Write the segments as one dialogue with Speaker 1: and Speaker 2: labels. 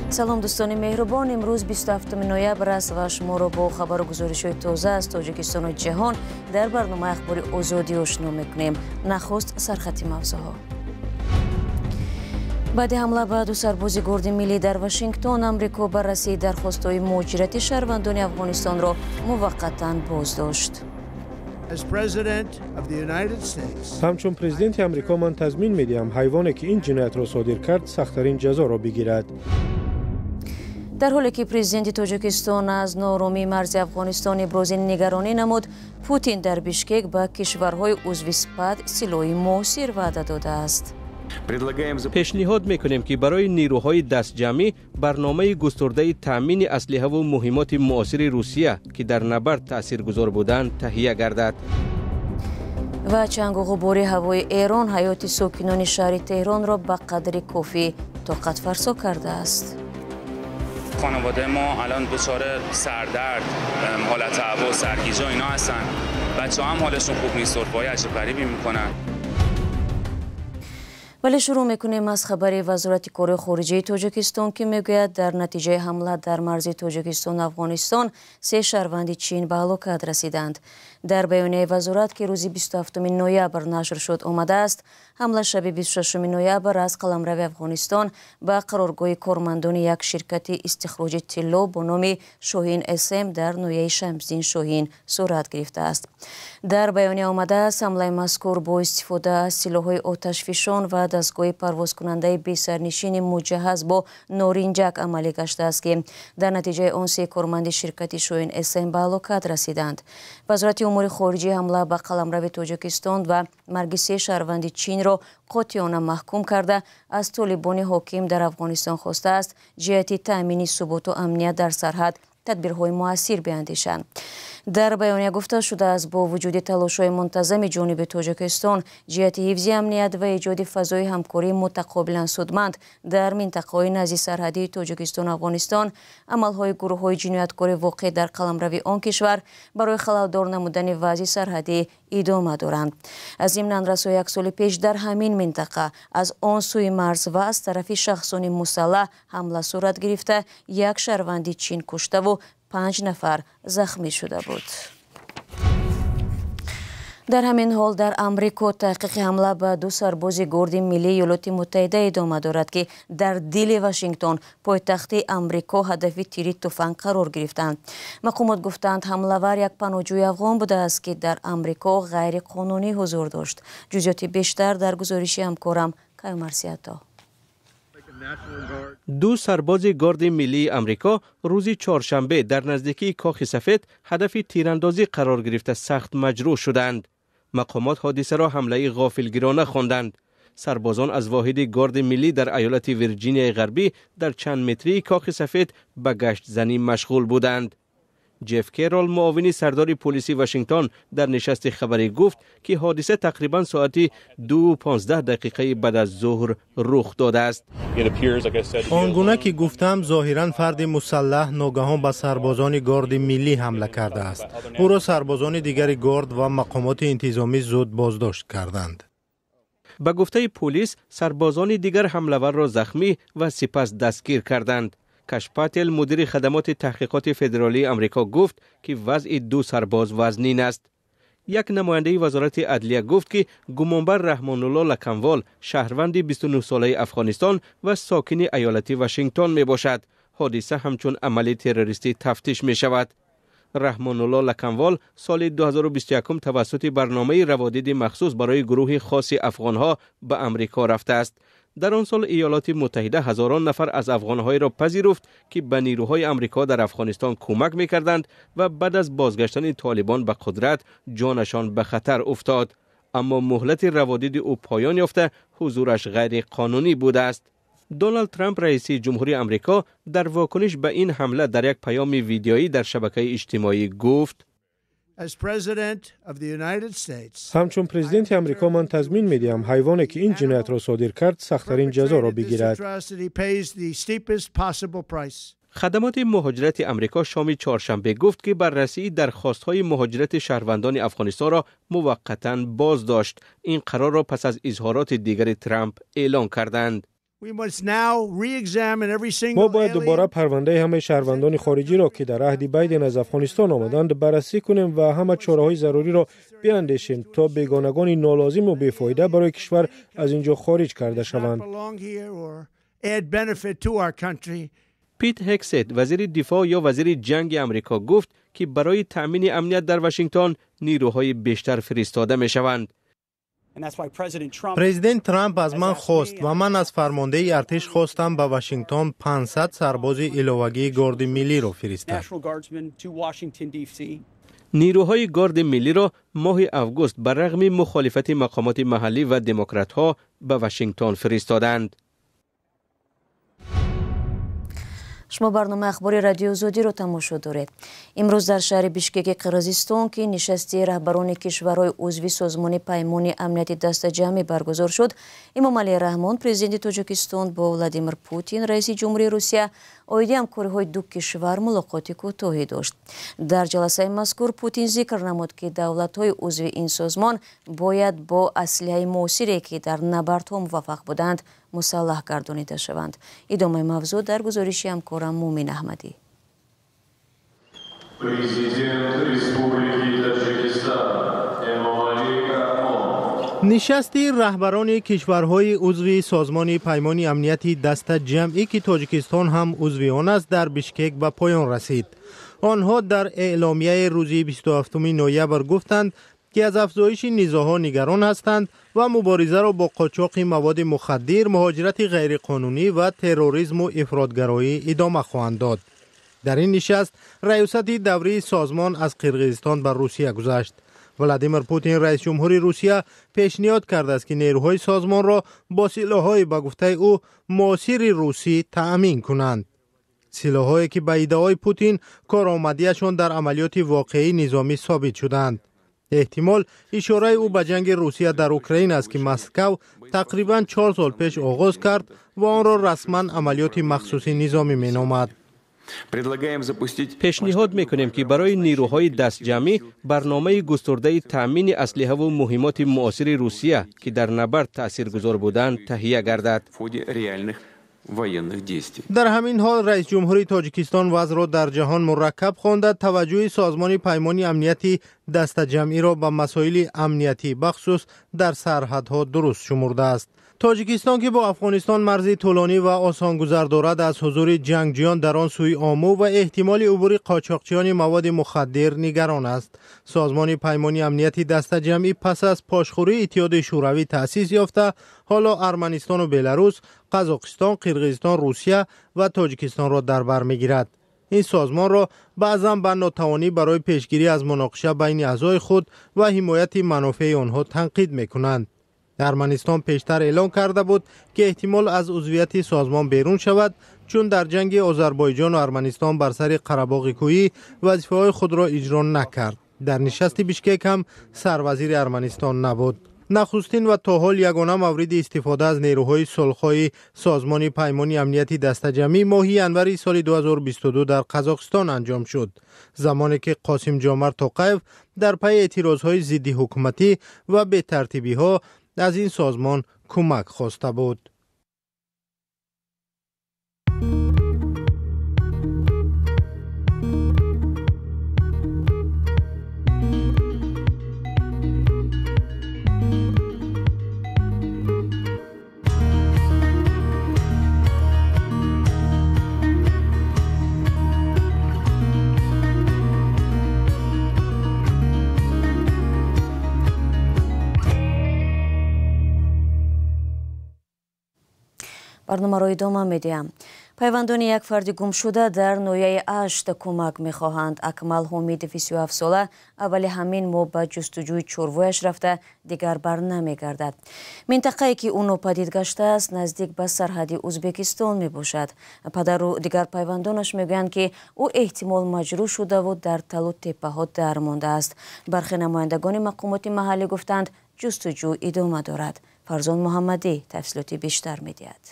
Speaker 1: Салом, дӯстони меҳрубон. Имрӯз 27 ноябр аст ва шуморо бо хабару гузоришҳои тоза аз Тоҷикистону ҷаҳон дар барномаи «Ахбори Озодӣ» ошно мекунем. Нахуст сархати мавзӯъҳо. Баъди ҳамла ба ду сарбози Горди миллӣ дар Вашингтон, Амрико баррасии дархостҳои муҳоҷирати шаҳрвандони Афғонистонро муваққатан боздошт.
Speaker 2: Ҳамчун президенти Амрико ман тазмин медиҳам, ҳайвоне, ки ин ҷиноятро содир кард, сахттарин ҷазоро бигирад.
Speaker 1: Дар ҳоле ки президенти Тоҷикистон аз нооромии марзи Афғонистон ибрози нигаронӣ намуд, Путин дар Бишкек ба кишварҳои узви СПАТ силоҳи муосир ваъда додааст.
Speaker 3: Пешниҳод мекунем, ки барои нерӯҳои дастҷамъӣ барномаи густурдаи таъмини аслиҳаву муҳиммоти муосири Русия, ки дар набард таъсиргузор буданд, таҳия гардад.
Speaker 1: Ва чангу ғубори ҳавои Эрон ҳаёти сокинони шаҳри Теҳронро ба қадри кофӣ тоқатфарсо кардааст.
Speaker 4: خانواده ما الان دچار سردرد، حالت تهوع، سرگیجه و اینا هستن. بچه هم حالشون خوب نیست، سرفه‌های عجیب غریبی میکنن.
Speaker 1: Вале шурӯъ мекунем аз хабари Вазорати кори хориҷии Тоҷикистон, ки мегӯяд, дар натиҷаи ҳамла дар марзи Тоҷикистону Афғонистон се шаҳрванди Чин ба ҳалокат расиданд. Дар баёнияи вазорат, ки рӯзи 27 ноябр нашр шуд, омадааст: ҳамла шаби 26 ноябр аз қаламрави Афғонистон ба қароргоҳи кормандони як ширкати истихроҷи тилло бо номи «Шоҳин СМ» дар ноҳияи Шамсиддин Шоҳин сурат гирифтааст. Дар баёния омадааст, ҳамлаи мазкур бо истифода аз силоҳҳои оташфишон ва дастгоҳи парвозкунандаи бесарнишини муҷаҳҳаз бо норинҷак амалӣ гаштааст, ки дар натиҷаи он се корманди ширкати «Шоҳин СМ» ба ҳалокат расиданд. Вазорати умури хориҷӣ ҳамла ба қаламрави Тоҷикистон ва марги се шаҳрванди Чинро қотеона маҳкум карда, аз толибони ҳоким дар Афғонистон хостааст, ҷиҳати таъмини суботу амният дар сарҳад тадбирҳои муассир биандешанд. Дар баёния гуфта шудааст, бо вуҷуди талошҳои мунтазами ҷониби Тоҷикистон ҷиҳати ҳифзи амният ва эҷоди фазои ҳамкории мутақобилан судманд дар минтақаҳои назди сарҳадии Тоҷикистону Афғонистон, амалҳои гурӯҳҳои ҷинояткори воқеъ дар қаламрави он кишвар барои халалдор намудани вазъи сарҳадӣ идома доранд. Зимнан, расо як соли пеш дар ҳамин минтақа аз он сӯи марз ва аз тарафи шахсони мусаллаҳ ҳамла сурат гирифта, як шаҳрванди Чин куштаву панҷ нафар захмӣ шуда буд. Дар ҳамин ҳол, дар Амрико таҳқиқи ҳамла ба ду сарбози Горди миллии Иёлоти Муттаҳида идома дорад, ки дар дили Вашингтон, пойтахти Амрико, ҳадафи тири туфанг қарор гирифтанд. Мақомот гуфтанд, ҳамлавар як паноҳҷӯи афғон будааст, ки дар Амрико ғайриқонунӣ ҳузур дошт. Ҷузъиёти бештар дар гузориши ҳамкорам Каюмарсиято.
Speaker 3: Ду сарбози Горди миллии Амрико рӯзи чоршанбе дар наздикии Кохи Сафед ҳадафи тирандозӣ қарор гирифта, сахт маҷрӯҳ шуданд. Мақомот ҳодисаро ҳамлаи ғофилгирона хонданд. Сарбозон аз воҳиди Горди миллӣ дар иёлати Вирҷинияи Ғарбӣ дар чанд метрии Кохи Сафед ба гаштзанӣ машғул буданд. Ҷеф Керол, муовини сардори полиси Вашингтон, дар нишасти хабарӣ гуфт, ки ҳодиса тақрибан соати 2:15 баъд аз зуҳр рух додааст.
Speaker 5: Он гуна ки гуфтам, зоҳиран фарди мусаллаҳ ногаҳон ба сарбозони Горди миллӣ ҳамла кардааст. Ӯро сарбозони дигари Горд ва мақомоти интизомӣ зуд боздошт карданд.
Speaker 3: Ба гуфтаи полис, сарбозони дигар ҳамлаварро захмӣ ва сипас дастгир карданд. Каш Пател, мудири хадамоти таҳқиқоти федералии Амрико, гуфт, ки вазъи ду сарбоз вазнин аст. Як намояндаи вазорати адлия гуфт, ки гумонбар Раҳмонулло Лаканвол, шаҳрванди 29-солаи Афғонистон ва сокини иёлати Вашингтон мебошад. Ҳодиса ҳамчун амали террористӣ тафтиш мешавад. Раҳмонулло Лаканвол соли 2021 тавассути барномаи раводиди махсус барои гурӯҳи хоси афғонҳо ба Амрико рафтааст. Дар он сол Иёлоти Муттаҳида ҳазорон нафар аз афғонҳоеро пазируфт, ки ба нерӯҳои Амрико дар Афғонистон кӯмак мекарданд ва баъд аз бозгаштани толибон ба қудрат ҷонашон ба хатар уфтод. Аммо муҳлати раводиди ӯ поён ёфта, ҳузураш ғайриқонунӣ будааст. Доналд Трамп, раиси ҷумҳури Амрико, дар вокуниш ба ин ҳамла дар як паёми видеоӣ дар шабакаи иҷтимоӣ гуфт:
Speaker 2: Ҳамчун президенти Амрико ман тазмин медиҳам, ҳайвоне, ки ин ҷиноятро содир кард, сахттарин ҷазоро бигирад.
Speaker 3: Хадамоти муҳоҷирати Амрико шоми чоршанбе гуфт, ки баррасии дархостҳои муҳоҷирати шаҳрвандони Афғонистонро муваққатан боздошт. Ин қарорро пас аз изҳороти дигари Трамп эълон карданд.
Speaker 2: Мо бояд дубора парвандаи ҳамаи шаҳрвандони хориҷиро, ки дар аҳди Байден аз Афғонистон омаданд, баррасӣ кунем ва ҳама чораҳои заруриро биандешем, то бегонагони нолозиму бефоида барои кишвар аз ин ҷо хориҷ карда шаванд.
Speaker 3: Пит Ҳегсет, вазири дифоъ ё вазири ҷанги Амрико, гуфт, ки барои таъмини амният дар Вашингтон нерӯҳои бештар фиристода мешаванд.
Speaker 5: Президент Трамп аз ман хост ва ман аз фармондеҳи артиш хостам ба Вашингтон 500 сарбози иловагии Горди миллиро фиристад.
Speaker 3: Нерӯҳои Горди миллиро моҳи август ба рағми мухолифати мақомоти маҳаллӣ ва демократҳо ба Вашингтон фиристоданд.
Speaker 1: Шумо барномаи ахбори Радиои Озодиро тамошо доред. Имрӯз дар шаҳри Бишкеки Қирғизистон, ки нишасти раҳбарони кишварҳои узви Созмони Паймони Амнияти Дастаҷамъӣ баргузор шуд, Эмомалӣ Раҳмон, президенти Тоҷикистон, бо Владимир Путин, раиси ҷумҳурии Русия, оиди ҳамкориҳои ду кишвар мулоқоти кӯтоҳӣ дошт. Дар ҷаласаи мазкур Путин зикр намуд, ки давлатҳои узви ин созмон бояд бо аслиҳаи муосире, ки дар набардҳо муваффақ буданд, мусаллаҳ гардонида шаванд. Идомаи мавзӯъ дар гузориши ҳамкорам Мумин Аҳмадӣ.
Speaker 6: Президент Республики Таджикистан Эмомалӣ Раҳмон.
Speaker 5: Нишасти раҳбарони кишварҳои узви Созмони Паймони Амнияти Дастаҷамъӣ, ки Тоҷикистон ҳам узви он аст, дар Бишкек ба поён расид. Онҳо дар эъломияи рӯзи 27 ноябр гуфтанд, ки аз афзоиши низоъҳо нигарон ҳастанд ва муборизаро бо қочоқи маводи мухаддир, муҳоҷирати ғайриқонунӣ ва терроризму ифротгароӣ идома хоҳанд дод. Дар ин нишаст раёсати даврии созмон аз Қирғизистон ба Русия гузашт. Владимир Путин, раис ҷумҳури Русия, пешниҳод кардааст, ки нерӯҳои созмонро бо силоҳҳои ба гуфтаи ӯ муосири русӣ таъмин кунанд. Силоҳҳое, ки ба иддаои Путин коромадиашон дар амалиёти воқеии низомӣ собит шуданд. Эҳтимол ишораи ӯ ба ҷанги Русия дар Украина аст, ки Москав тақрибан 4 сол пеш оғоз кард ва онро расман амалиёти махсуси низомӣ меномад.
Speaker 3: Пешниҳод мекунем, ки барои нерӯҳои дастҷамъӣ барномаи густурдаи таъмини аслиҳаву муҳимоти муосири Русия, ки дар набард таъсиргузор буданд, таҳия гардад.
Speaker 5: Дар ҳамин ҳол раис ҷумҳури Тоҷикистон вазъро дар ҷаҳон мураккаб хонда, таваҷҷӯҳи Созмони Паймони Амнияти Дастаҷамъиро ба масоили амниятӣ, бахусус дар сарҳадҳо, дуруст шумурдааст. Тоҷикистон, ки бо Афғонистон марзи тӯлонӣ ва осонгузар дорад, аз ҳузури ҷангҷиён дар он сӯи Омӯ ва эҳтимоли убури қочоқчиёни маводи мухаддир нигарон аст. Созмони Паймони Амнияти Дастаҷамъӣ пас аз пошхӯрии Иттиҳоди Шӯравӣ таъсис ёфта, ҳоло Арманистону Беларус, Қазоқистон, Қирғизистон, Русия ва Тоҷикистонро дар бар мегирад. Ин созмонро баъзан ба нотавонӣ барои пешгирӣ аз муноқиша байни аъзои худ ва ҳимояти манофеи онҳо танқид мекунанд. Арманистон пештар эълон карда буд, ки эҳтимол аз узвияти созмон берун шавад, чун дар ҷанги Озарбойҷону Арманистон бар сари Қарабоғи кӯҳӣ вазифаҳои худро иҷро накард. Дар нишасти Бишкек ҳам сарвазири Арманистон набуд. Нахустин ва то ҳол ягона мавриди истифода аз нерӯҳои сулҳхоҳи Созмони Паймони Амнияти Дастаҷамъӣ моҳи январи соли 2022 дар Қазоқистон анҷом шуд, замоне ки Қосим Ҷомар Тоқаев дар пайи эътирозҳои зидди ҳукуматӣ ва бетартибиҳо аз ин созмон кӯмак хоста буд.
Speaker 1: Барномаро идома медиҳам. Пайвандони як фарди гумшуда дар ноҳияи Ашт кӯмак мехоҳанд. Акмал Ҳомидов, 37сола, аввали ҳамин моҳ ба ҷустуҷӯи чорвояш рафта, дигар бар намегардад. Минтақае, ки ӯ нопадид гаштааст, наздик ба сарҳади Ӯзбекистон мебошад. Падару дигар пайвандонаш мегӯянд, ки ӯ эҳтимол маҷрӯҳ шудаву дар талу теппаҳо дар мондааст. Бархе намояндагони мақомоти маҳаллӣ гуфтанд, ҷустуҷӯ идома дорад. Фарзон Муҳаммадӣ тафсилоти бештар медиҳад.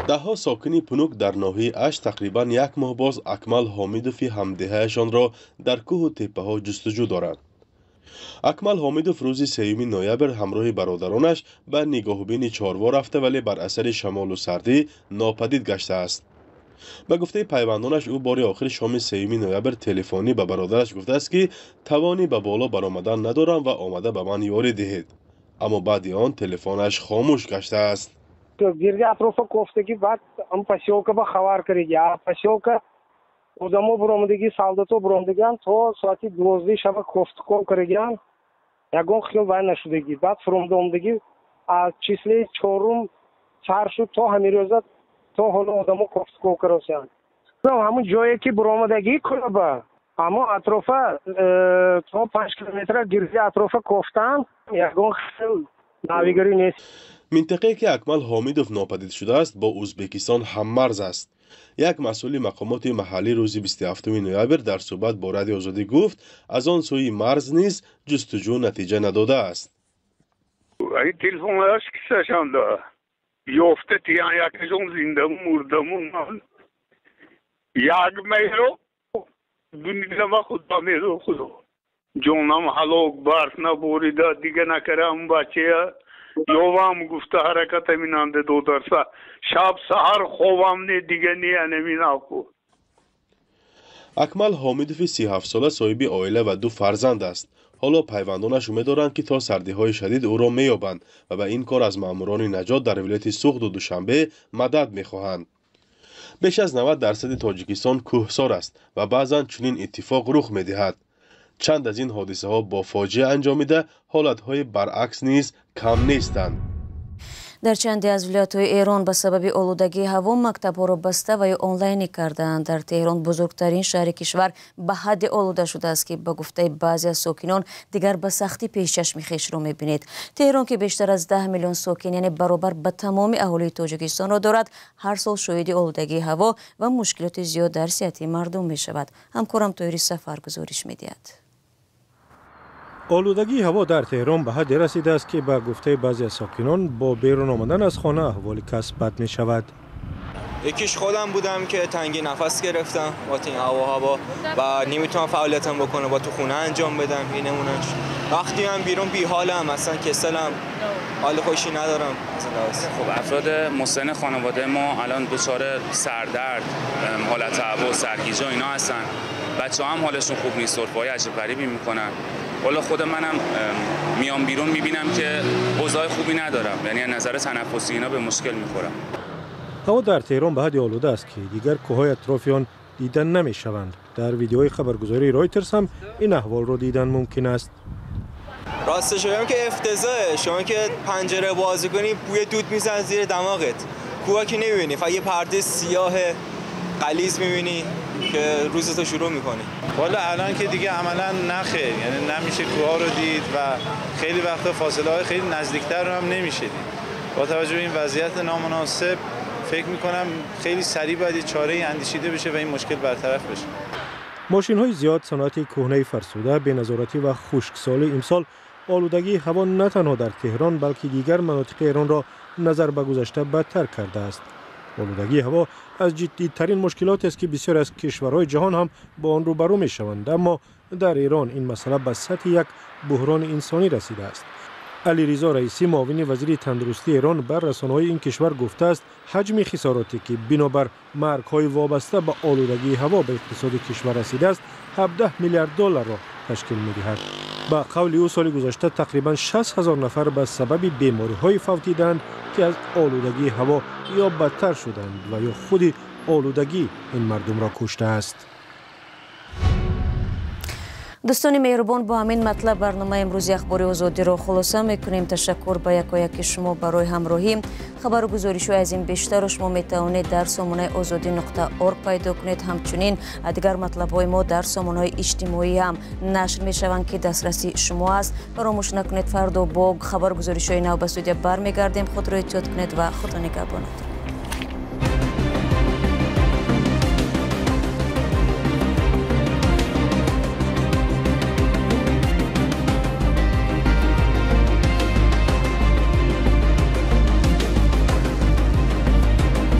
Speaker 7: Даҳҳо сокини Пунук дар ноҳияи Ашт тақрибан як моҳ боз Акмал Ҳомидови ҳамдеҳаашонро дар кӯҳу теппаҳо ҷустуҷӯ доранд. Акмал Ҳомидов рӯзи 3 ноябр ҳамроҳи бародаронаш ба нигоҳубини чорво рафта, вале бар асари шамолу сардӣ нопадид гаштааст. Ба гуфтаи пайвандонаш, ӯ бори охир шоми 3 ноябр телефонӣ ба бародараш гуфтааст, ки тавони ба боло баромадан надорам ва омада ба ман ёрӣ диҳед. Аммо баъди он телефонаш хомӯш гаштааст.
Speaker 8: Гирди атрофа кофтагӣ, баъд посёлка ба хабар кардаги. Посёлка одамо буромадагӣ, солдато буромадагиан, то соати 12 шаба кофтуков кардагиан, ягон хел вай нашудагӣ. Баъд фуромада омадагӣ, аз числои 4 сар шуд то ҳамин рӯза, то ҳоло одамо кофтуков карасиянд. Ҳамун ҷое ки буромадагӣ кӯлаба, ҳамон атрофа то 5 километра гирди атрофа кофтан, ягон хел навигарӣ нест.
Speaker 7: Минтақае ки Акмал Ҳомидов нопадид шудааст, бо Ӯзбекистон ҳаммарз аст. Як масъули мақомоти маҳаллӣ рӯзи 27 ноябр дар суҳбат бо Радиои Озодӣ гуфт, аз он сӯи марз низ ҷустуҷӯ натиҷа надодааст.
Speaker 9: Телефонаш кисашанда ёфта тиян, якашон зиндаму мурдаму ман як меҳро дунидама худо меро худо ҷонам ҳалок, барф наборида, дига накарам, бачая ёвам гуфта ҳараката минанде додарса, шаб саҳар ховам не, дига не анаминаку.
Speaker 7: Акмал Ҳомидови 37сола соҳиби оила ва 2 фарзанд аст. Ҳоло пайвандонаш умед доранд, ки то сардиҳои шадид ӯро меёбанд ва ба ин кор аз маъмурони наҷот дар вилояти Суғду Душанбе мадад мехоҳанд. Беш аз 90% Тоҷикистон кӯҳсор аст ва баъзан чунин иттифоқ рух медиҳад. Чанд аз ин ҳодисаҳо бо фоҷиа анҷомида, ҳолатҳои баръакс низ кам нестанд.
Speaker 1: Дар чанде аз вилоятҳои Эрон ба сабаби олудагии ҳаво мактабҳоро баста ва ё онлайнӣ кардаанд. Дар Теҳрон, бузургтарин шаҳри кишвар, ба ҳадде олуда шудааст, ки ба гуфтаи баъзе аз сокинон дигар ба сахтӣ пешчашми хешро мебинед. Теҳрон, ки бештар аз 10 миллион сокин, яъне баробар ба тамоми аҳолии Тоҷикистонро дорад, ҳар сол шоҳиди олудагии ҳаво ва мушкилоти зиёд дар сиҳати мардум мешавад. Ҳамкорам Тоҳири Сафар гузориш медиҳад.
Speaker 2: Олудагии ҳаво дар Теҳрон ба ҳадде расидааст, ки ба гуфтаи баъзе аз сокинон бо берун омадан аз хона аҳволи кас бад мешавад.
Speaker 10: یکیش خودم بودم که تنگی نفس گرفتم با این هوا و نمیتونم فعالیتم بکنم، با تو خونه انجام بدم. این نمونهش. وقتی من بیرون بی حالم، اصلا کسلم، حال خوشی ندارم.
Speaker 4: خب افراد مسن خانواده ما الان دچار سردرد، حالت هوا، سرگیجه اینا هستن. بچه‌ها هم حالشون خوب نیست، سرفه‌های عجیب غریبی میکنن. والا خود منم میام بیرون میبینم که اوضاع خوبی ندارم، یعنی از نظر تنفسی اینا به مشکل میخورم.
Speaker 2: ҳаво дар Теҳрон ба ҳадди олуда аст, ки дигар кӯҳҳои атрофи он дида намешаванд. Дар видеои хабаргузории Ройтерс ҳам ин аҳволро дидан мумкин аст.
Speaker 10: راستش بگم که افتضاحه. شما که پنجره باز کنی بوی دود میزنه زیر دماغت، کوه که نمیبینی، فقط یه پرده سیاه غلیظ میبینی که روزتو شروع میکنی.
Speaker 11: والا الان که دیگه عملا نخه، یعنی نمیشه کوه رو دید و خیلی وقتا فاصله های خیلی نزدیکتر رو هم نمیشه دید. با توجه به این وضعیت نامناسب فکر میکنم خیلی سریع باید چاره اندیشیده بشه و این مشکل برطرف بشه.
Speaker 2: ماشین‌های زیاد، صنعت کهنه فرسوده، بی‌نظارتی و خشکسالی امسال آلودگی هوا نه تنها در تهران بلکه دیگر مناطق ایران را نظر به گذشته بدتر کرده است. آلودگی هوا از جدی‌ترین مشکلات است که بسیار از کشورهای جهان هم با آن روبرو می‌شوند، اما در ایران این مسئله به سطح یک بحران انسانی رسیده است. علیرضا رئیسی، معاون وزیر تندرستی ایران، بر رسانه‌های این کشور گفته است حجم خساراتی که بنابر مرگ‌های وابسته به آلودگی هوا به اقتصاد کشور رسیده است 17 میلیارد دلار را تشکیل می‌دهد. با قول او سال گذشته تقریبا 60,000 نفر به سبب بیماری‌های فوتیدند که از آلودگی هوا یا بدتر شدند و یا خود آلودگی این مردم را کشته است.
Speaker 1: دوستان مهربان، با همین مطلب برنامه امروزی اخبار آزادی را خلاصه میکنیم. تشکر به یکایک شما برای همراهی. خبر و گزارش‌های از این بیشتر شما میتوانید در سامانه azadi.org پیدا کنید. همچنین دیگر مطلب‌های ما در سامانه‌های اجتماعی هم نشر میشوند که دسترسی شما است. فراموش نکنید فردا با خبر و گزارش‌های نو به استودیو برمیگردیم. خود را احتیاط کنید و خدا نگهدارتان.